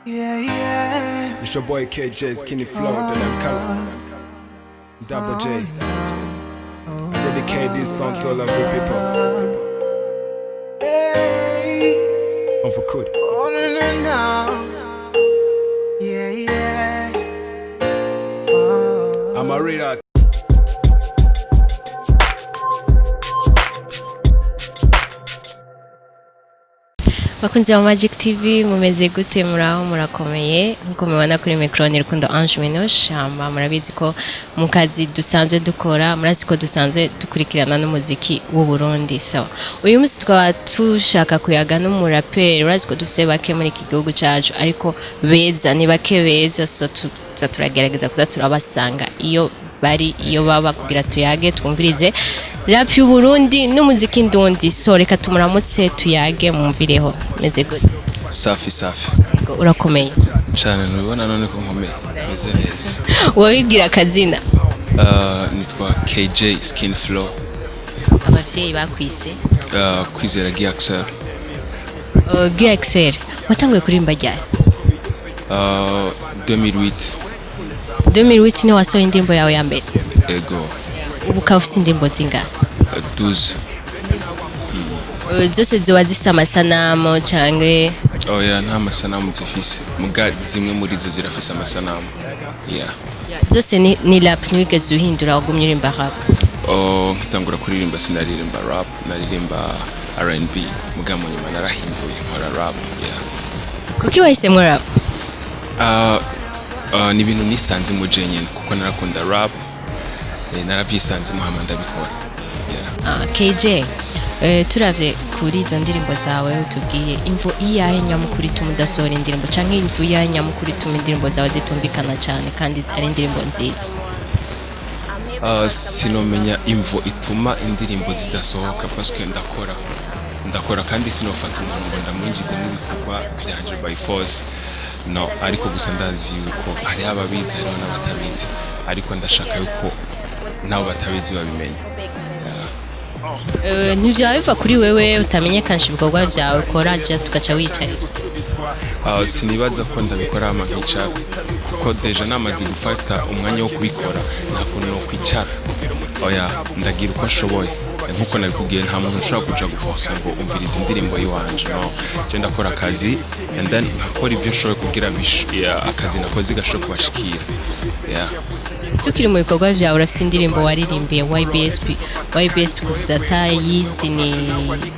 Yeah. It's your boy KJ Skinny Flow, the Lamb Color, Double J. I dedicate this song to all of you people. Hey. I'm for good. Oh, no, no, no. Yeah. Oh. I'm a reader. Bakunzi ba Magic TV, mumeze gute? Muraho, murakomeye? Nkuko mubibona kuri micro ni Rukundo Ange Minouche. Hama murabizi ko mu kazi dusanzwe dukora, murazi ko dusanzwe dukurikirana n'umuziki w'u Burundi. So uyu munsi tukaba tushaka kuyaga n'umuraperi. Urazi ko dufise bake muri iki gihugu cacu, ariko beza ni bake beza. So tuza turagerageza kuza turabasanga iyo bari, iyo baba, kugira tuyage, twumvirize rap y'u Burundi n'umuziki ndundi. So reka tumuramutse, tuyage, mumvireho. Meze gute? Safi safi. Yego, urakomeye? Cyane, ntubibona none ko nkomeye, meze neza. Wabibwira akazina? Nitwa KJ Skin Flow. Abavyeyi bakwise? Kwizera Guy Axel. Guy Axel, watanguye kuririmba ryari? 2008. 2008 niho wasohoye indirimbo yawe ya mbere? Ego. Ubu ukaba ufise indirimbo zingahe? 12. Zose zoba zifise amasanamu canke? Oya, nta masanamu zifise, muga zimwe muri zo zirafise amasanamu, yeah. Zose ni rap? Ntiwigeze uhindura, wagumye uririmba rap? Oh, nkitangura kuririmba sinaririmba rap, naririmba R&B, muga mu nyuma narahinduye nkora rap, yeah. Kuki wahisemwo rap? Ni ibintu nisanzemo je nyene, kuko narakunda rap, narabyisanzemo hama ndabikora, yeah. KJ, turavye kuri izo ndirimbo zawe utubwiye, imvo iyahe nyamukuru ituma udasohora indirimbo, canke imvo iyahe nyamukuru ituma indirimbo zawe zitumvikana cane kandi ari indirimbo nziza? Sinomenya imvo ituma indirimbo zidasohoka, parce ndakora, ndakora, kandi sinofata umuntu ngo ndamwinjize mu bikorwa vyanje by force, no. Ariko gusa ndazi yuko hariho ababizi, hariho n'abatabizi, ariko ndashaka yuko nabo batabizi babimenya. Ntivyaba biva kuri wewe utamenyekanisha ibikorwa vyawe ukora, just ugaca wicarira? Sinibaza ko ndabikora hama nkicara, kuko déjà namaze gufata umwanya wo kubikora, nta kuntu no kwicara, oya. Ndagira uko ashoboye. Nkuko nabikubwiye, nta muntu ushobora kuja guforsa ngo umvirize indirimbo yiwanje, no. Je ndakora akazi and then nkakora ibyo nshoboye kugira akazi nakoze gashobore kubashikira, yeah. Tukiri mu bikorwa vyawe, urafise indirimbo waririmbiye YBSP. YBSP, ku batayizi, ni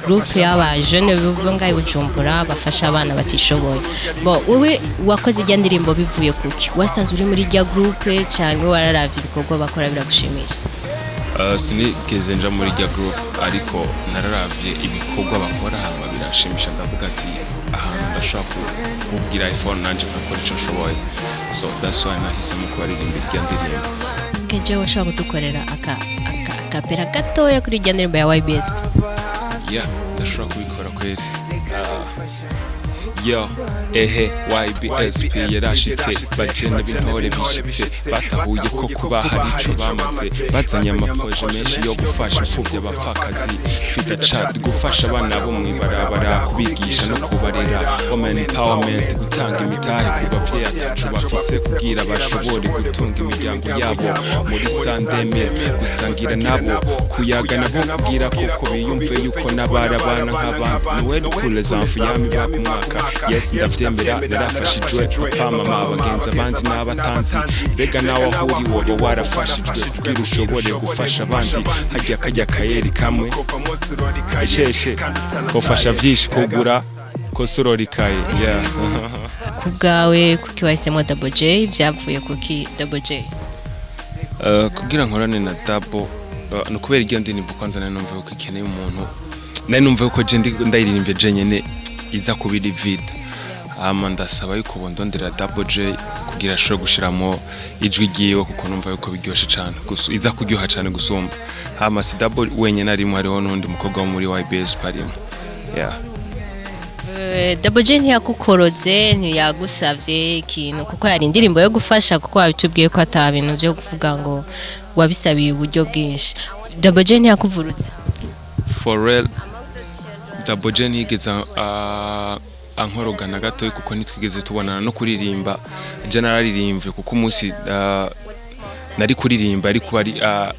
groupe y'abajene bo ngaho i Bujumbura bafasha abana batishoboye. Bo wewe wakoze irya ndirimbo bivuye kuki? Wasanzwe uri muri irya groupe canke wararavye ibikorwa bakora biragushimisha? Sinigeze nja muri rya group, ariko nararavye ibikorwa bakora hama biranshimisha, ndavuga ati ahantu ndashobora kubwira iphone nanje nkakora ico nshoboye. So that's why nahisemo kubaririmba irya ndirimbo. Keje, washobora kudukorera aka acapella gatoya kuri irya ndirimbo ya YBSP? Yeah, ndashobora kubikora kweri. Yo, ehe, YBSP yarashitse, bajene b'intore bishitse, batahuye ko kuba hari ico bamaze, bazanye amaproje menshi yo gufasha imfuvyi, abapfakazi, fida chat, gufasha abana bo mw'ibarabara, kubigisha no kubarera, women empowerment, gutanga imitahe ku bavyeyi ataco bafise kugira bashobore gutunga imiryango yabo muri sandemir, gusangira nabo, kuyaga nabo, kugira koko biyumve yuko n'abari abana nk'abandi, Noël pour les enfants yami baka umwaka. Yes, ndavyemera, narafashijwe, papa, mama, abagenzi, abanzi n'abatanzi. Mbega nawe aho uri woba warafashijwe kugira ushobore gufasha abandi? Harya kajya kayeri kamwe isheshe kofasha vyinshi kugura kosorora ikaye, yeah. Ku bwawe, kuki wahisemo Double J? Byavuye kuki Double J? Kugira nkorane na Double, ni ukubera iryo ndirimbo. Kwanza nari numva yuko ikeneye umuntu, nari numva yuko je ndayiririmbye je nyene iza kuba iri vide, hama ndasaba yuko bondondera Double J kugira ashobore gushiramo ijwi ryiwe, kuko numva yuko biryoshe cane, iza kuryoha cane gusumba. Hama si Double wenyene arimo, hariho n'undi mukobwa wo muri YBS arimo, yeah. Double J ntiyakukoroze, ntiyagusavye ikintu, kuko yari indirimbo yo gufasha, kuko wabitubwiye ko ata bintu byo kuvuga ngo wabisabiye uburyo bwinshi. Double J ntiyakuvurutse? For real, Double J ntiyigeze. ankorogana gatoya, kuko ntitwigeze tubonana no kuririmba. Je nararirimbye kuko umunsi nari kuririmba ari kuba ari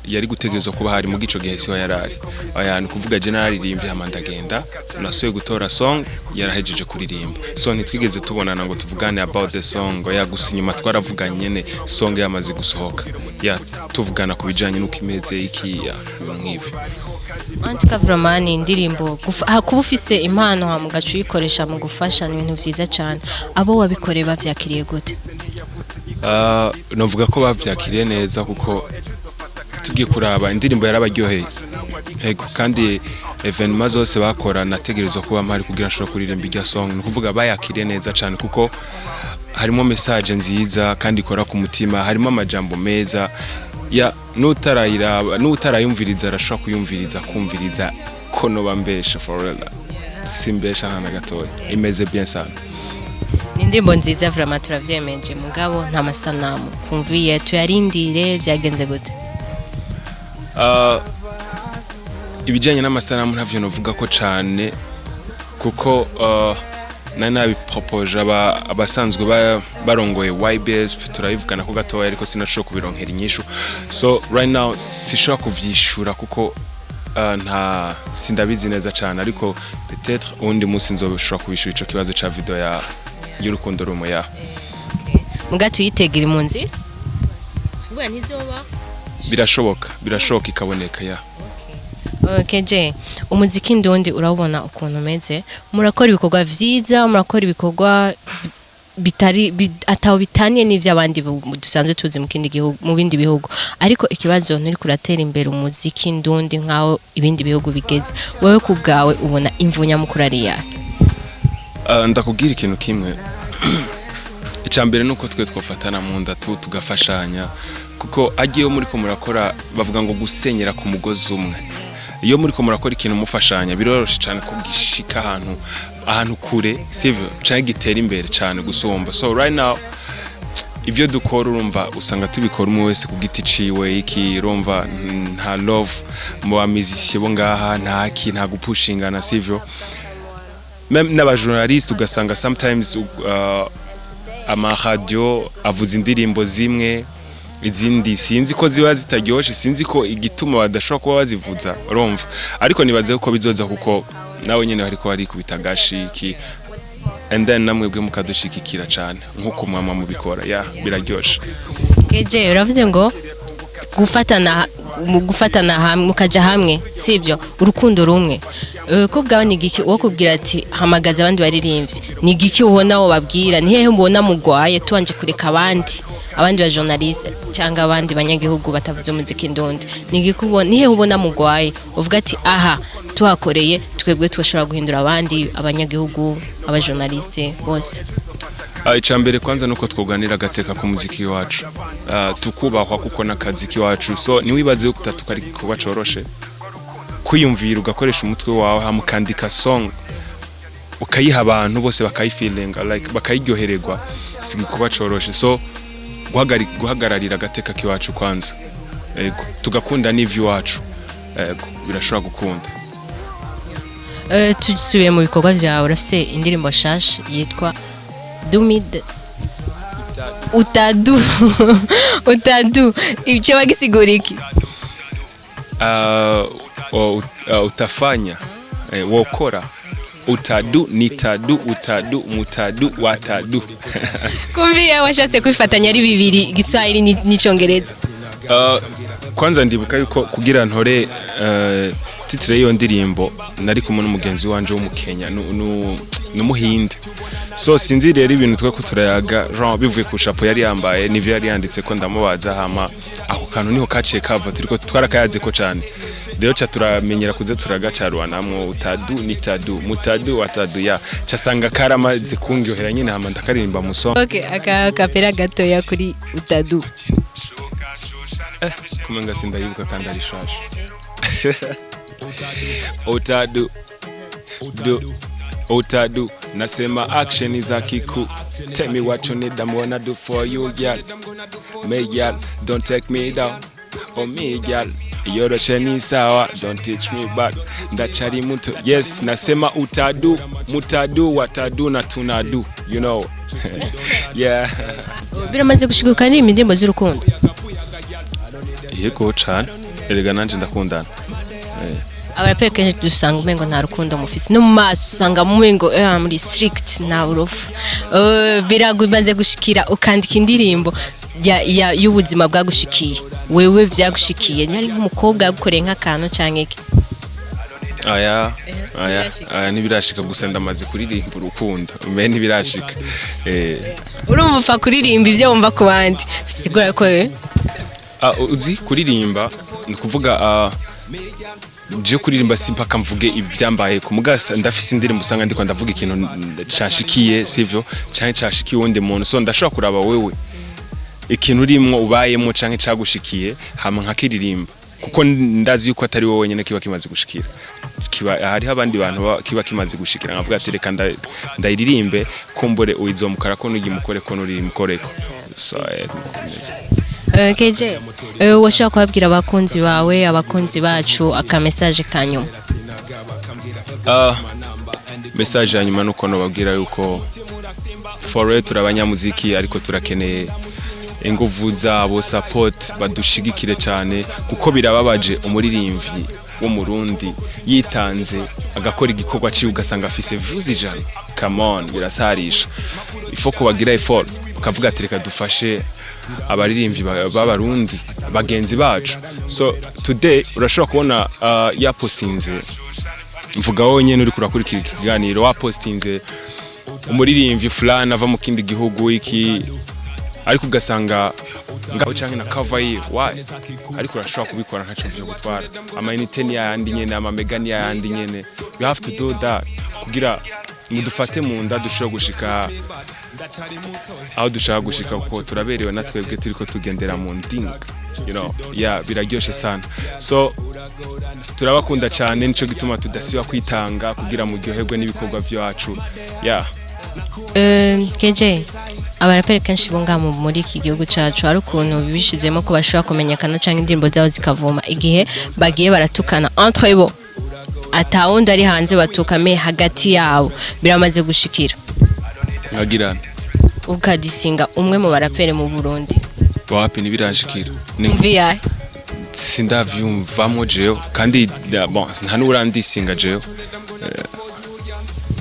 yari gutegerezwa kuba hari mu gico gihe siho yarari. Aya ni kuvuga je nararirimbye, hama ndagenda, nasuye gutora song yarahejeje kuririmba, so ntitwigeze tubonana ngo tuvugane about the song. Ya, gusa inyuma twaravuganye nyene song yamaze gusohoka, ya, tuvugana ku bijanye n'uko imeze, iki, ya, ibintu nk'ivyo. En tout cas, vraiment ni indirimbo kuba ufise impano hama ugaca uyikoresha mu gufasha ni ibintu vyiza cane. Abo wabikoreye bavyakiriye gute? Novuga ko bavyakiriye neza, kuko tugiye kuraba indirimbo yarabaryoheye. Ego, kandi événement zose bakora nategerezwa kuba mpari kugira nshobore kuririmba irya song. Ni ukuvuga bayakiriye neza cyane, kuko harimo message nziza kandi ikora ku mutima, harimo amajambo meza ya n'utarayiraba n'utarayumviriza arashobora kuyumviriza, kumviriza ko noba mbesha. For real, simbesha nta na gatoya, imeze bien sana. Ni indirimbo nziza vraiment, turavyemeje, mugabo nta masanamu kumviye, tuyarindire. Vyagenze gute? Ibijyanye n'amasanamu ntavyo novuga ko cane, kuko nari nabipropoje abasanzwe barongoye YBS, turabivugana ko gatoya, ariko sinashobora kubironkera inyishu. So right now sishobora kuvyishura kuko nta sindabizi neza cane, ariko peut-être uwundi munsi nzoshobora kubishura ico kibazo ca video ya y'urukundo rumo, ya. Muga tuyitegere mu nzira, sikuvuga ntizoba. Birashoboka, birashoboka ikaboneka, ya. KJ, umuziki ndundi urawubona ukuntu umeze. Murakora ibikorwa vyiza, murakora ibikorwa bitari ataho bitaniye n'ivy'abandi dusanzwe tuzi mu kindi gihugu, mu bindi bihugu, ariko ikibazo nturi kuratera imbere umuziki ndundi nkaho ibindi bihugu bigeze. Wewe ku bwawe ubona imvu nyamukuru ari iyahe? Ndakubwira ikintu kimwe. Icya mbere ni uko twe twafatana mu nda tu tugafashanya, kuko agiye muri ko murakora, bavuga ngo gusenyera ku mugozi umwe. Iyo muri ko murakora ikintu mufashanya, biroroshe cyane ko gishika ahantu kure, sivyo, canke gitera imbere cyane gusumba. So right now ivyo dukora, urumva, usanga tubikora umwe wese ku giti ciwe, iki, urumva, nta love mu ba musiciens bo ngaha, nta ki, nta gupushingana, sivyo? Même n'abajournaliste ugasanga sometimes amaradiyo avuza indirimbo zimwe, izindi sinzi ko ziba zitaryoshe, sinzi ko igituma badashobora kuba bazivuza, urumva. Ariko nibaze ko bizoza, kuko nawe nyene hariko barikubita agashi iki, and then namwebwe mukadushigikira cane nkuko mwama mubikora, ya, biraryoshe. KJ, uravuze ngo gufatana, mu gufatana hamwe, mukaja hamwe, sibyo, urukundo rumwe. Ko bwawe ni igiki uwo kubwira ati hamagaza abandi baririmbyi? Ni igiki ubona wo babwira? Ni hehe mubona mugwaye, tubanje kureka abandi ba journaliste cyangwa abandi banyagihugu batavuze umuziki ndundi? Ni igiki ubona, ni hehe ubona mugwaye, uvuga ati aha tuhakoreye twebwe twashobora guhindura abandi abanyagihugu, abajournaliste bose? Icya mbere kwanza nuko twoganira agateka k'umuziki wacu, tukubahwa, kuko n'akazi k'iwacu. So ntiwibaze yuko utatu ari igikorwa coroshe kwiyumvira, ugakoresha umutwe wawe, hama ukandika song, ukayiha abantu bose bakayifilinga, like bakayiryohererwa. Si igikorwa coroshe. So guhagararira agateka k'iwacu kwanza, yego, tugakunda n'ivy'iwacu, yego, birashobora gukunda. Tusubiye mu bikorwa byawe, urafise indirimbo shasha yitwa Dumid Utadu. Utadu, icyo bagisigura iki? Utafanya, wokora, utadu, nitadu, utadu, mutadu, watadu. Kumviye washatse kwifatanya ari bibiri, Igiswahili n'Icongereza. Kwanza ndibuka yuko kugira ntore titre y'iyo ndirimbo nari kumwe n'umugenzi wanje w'umukenya n'umuhinde. So sinzi rero ibintu twe ko turayaga, genre bivuye ku chapeau yari yambaye nivyo yari yanditse ko, ndamubaza, hama ako kantu niho kaciye kava. Turiko twarakayaze ko cane rero, ca turamenyera kuza turagacaruwanamwo utadu, nitadu, mutadu, watadu, ya, casanga karamaze kungyohera nyine, hama ndakaririmba mu song. Okay, aka kapera gatoya kuri Utadu. Kumenga sindayibuka kandi ari shasha. Utadu du utadu, nasema action za kiku. Tell me what you need, I'm gonna do for you, girl. Me girl, don't take me down. Oh me girl. Iyoroshe ni sawa, don't teach me back, ndacari muto. Yes, nasema utadu, mutadu, watadu na tunadu, you know, yeah. Biramaze gushiguka ni indirimbo z'urukundo? Yego cane, erega nanje ndakundana. Abaraperi kenshi dusanga umengo nta rukundo mufise, no mu maso usanga umengo muri strict, nta burofa. Biragumaze gushikira ukandika indirimbo y'ubuzima bwagushikiye wewe, vyagushikiye nyari nk'umukobwa yagukoreye nk'akantu canke iki? Aya aya aya, ntibirashika. Gusa ndamaze kuririmba urukundo, mais ntibirashika. Urumva upfa kuririmba ivyo wumva ku bandi, bisigura ko Ah, uzi kuririmba ni ukuvuga, je kuririmba si mpaka mvuge ivyambaye ku mugasa. Ndafise indirimbo usanga ndiko ndavuga ikintu canshikiye, sivyo, canke cashikiye uwundi muntu. So ndashobora kuraba wewe ikintu urimwo, ubayemwo canke cagushikiye, hama nkakiririmba, kuko ndazi yuko atari wowe wenyene kiba kimaze gushikira, kiba hariho abandi bantu kiba kimaze gushikira, nkavuga ati reka ndayiririmbe, kumbure uyizomukara ko nugimukore ko nurimukoreko. So bimeze. KJ, washobora kubabwira abakunzi bawe, abakunzi bacu, aka message ka nyuma? Message ya nyuma nuko nobabwira yuko for real turi abanyamuziki, ariko turakeneye inguvu zabo, support, badushigikire cyane, kuko birababaje umuririmbyi w'Umurundi yitanze agakora igikorwa ciwe, ugasanga afise views 100. Come on, birasarisha. Ifo ko bagira effort ukavuga ati reka dufashe abaririmbyi b'Abarundi bagenzi bacu. So today urashobora kubona yapostinze, mvuga wowe nyene uri kurakurikira ikiganiro, wapostinze umuririmbyi fulani ava mu kindi gihugu iki, ariko ugasanga ngaho canke na cover yiwe, why? Ariko urashobora kubikora, ntaco vyo gutwara. Ama unité ni yayandi nyene, ama méga ni yayandi nyene. You have to do that kugira mudufate mu nda, dushobore gushika aho dushaka gushika, kuko turaberewe na twebwe turiko tugendera mu ndinga, you know. Yeah, biraryoshe sana. So turabakunda cyane, nico gituma tudasiba kwitanga kugira muryoherwe n'ibikorwa vyacu, yeah. KJ, abaraperi kenshi bo ngaha muri iki gihugu cacu, hari ukuntu bishizemo ko bashobora kumenyekana canke indirimbo zabo zikavuma igihe bagiye baratukana entre bo, atawundi ari hanze batukame hagati yabo. Biramaze gushikira Nkagirana ukadisinga umwe mu baraperi mu Burundi? Wapi, ntibirashikira. Ni Mvi yahe? Sindavyumvamwo jewe, kandi bon, nta n'urandisinga jewe.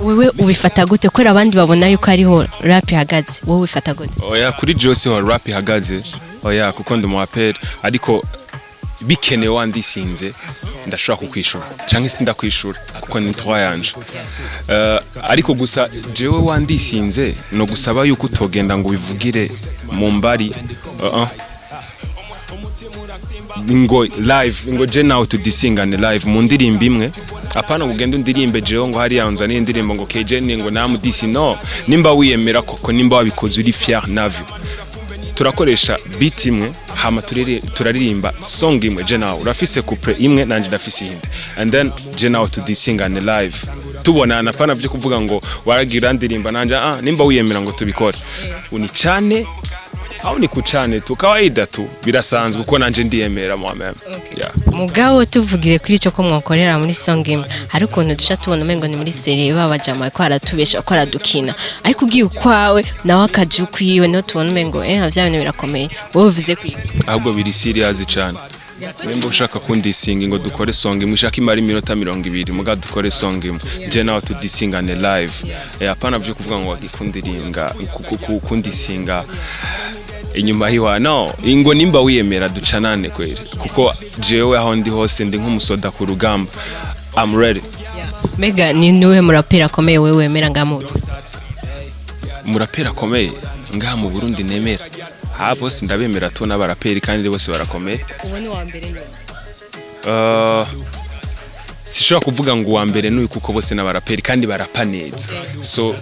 Wewe ubifata gute, kubera abandi babona yuko ariho rap ihagaze? Wowe ubifata gute? Oya, kuri jewe siho rap ihagaze, oya, kuko ndi umuraperi. Ariko bikenewe wandisinze, ndashobora kukwishura canke sindakwishura, kuko ni droit yanje. Ariko gusa jewe wandisinze no gusaba yuko utogenda ngo ubivugire mu mbari, ngo live, ngo je nawe tudisingane live mu ndirimbo imwe. Apana ugende undirimbe jewe ngo hariya nzaniye indirimbo ngo KJ ni ngo namudisi. No, nimba wiyemera koko, nimba wabikoze uri fier navyo, turakoresha beat imwe, hama turaririmba song imwe. Je nawe urafise couplet imwe, nanje ndafise iyindi, and then je nawe tudisingane live tubonana. Apana vyo kuvuga ngo waragira ndirimba nanje. Ah, nimba wiyemera ngo tubikore, unicane au nikucane tu, kawaida tu, birasanzwe, kuko nanje ndiyemera moi-même, yeah. Mugabo tuvugire kuri ico ko mwakorera muri song imwe, hari ukuntu duca tubona umengo ni muri série, babajama ko aratubesha, ko aradukina, ariko ugiye ukwawe nawe akaja ukwiwe, niho tubona umengo vya bintu birakomeye. Wowe uvuze kwiga? Ahubwo biri serious cyane. Nimba ushaka kundisinga ngo dukore song imwe, ushaka imara iminota 20, muga dukore song imwe, je nawe tudisingane live. Apana vyo kuvuga ngo wagikundiringa kundisinga inyuma hiwa. No, ingo nimba wiyemera ducanane kweri, kuko jewe aho ndi hose ndi nk'umusoda ku rugamba, I'm ready. Mbega ni niwe muraperi akomeye wewe wemera ngaha mu Burundi? Umuraperi akomeye ngaha mu Burundi nemera, ha, bose ndabemera tu n'abaraperi, kandi bose barakomeye. Uwo ni wa mbere ni? Sishobora kuvuga ngo uwa mbere n'uyu, kuko bose n'abaraperi kandi barapa neza. So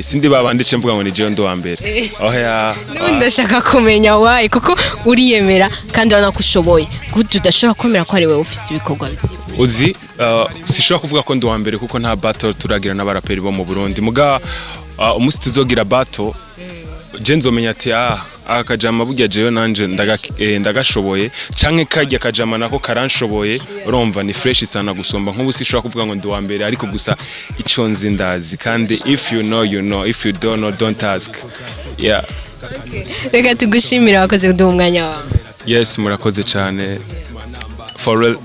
sindi babandi ce mvuga ngo ni jewe ndi uwa mbere, oya. N'ubu ndashaka kumenya why, kuko uriyemera kandi urabona ko ushoboye, gute udashobora kwemera ko ari wowe ufise ibikorwa bizima? Uzi, sishobora kuvuga ko ndi uwa mbere kuko nta battle turagira n'abaraperi bo mu Burundi. Muga umunsi tuzogira battle, je nzomenya ati ah. Aka kajama burya jewe nanje ndagashoboye, canke karya kajama nako karanshoboye. Urumva ni fresh sana gusomba. Nk'ubu sishobora kuvuga ngo ndi wa mbere, ariko gusa ico nzi ndazi, kandi if you know, you know, if you don't know, don't ask, yeah. Reka tugushimira, wakoze kuduha umwanya wawe. Yes, murakoze cyane, for real,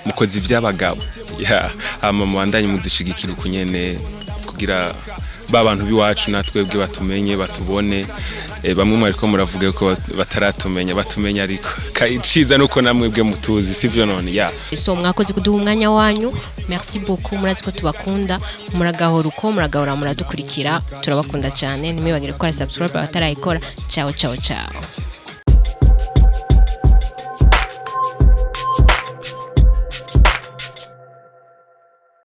mukoze iby'abagabo, yeah. Hama mubandanye mudushigikira uku nyene kugira ba bantu b'iwacu natwebwe batumenye, batubone. Bamwe mwariko muravuga ko bataratumenya, batumenya, ariko iciza nuko namwebwe mutuzi, sivyo none? Yeah. So mwakoze kuduha umwanya wanyu, merci beaucoup. Murazi ko tubakunda, muragahora uko muragahora muradukurikira, turabakunda cyane. Ntimwibagire gukora subscribe abatarayikora. Ciao, ciao, ciao.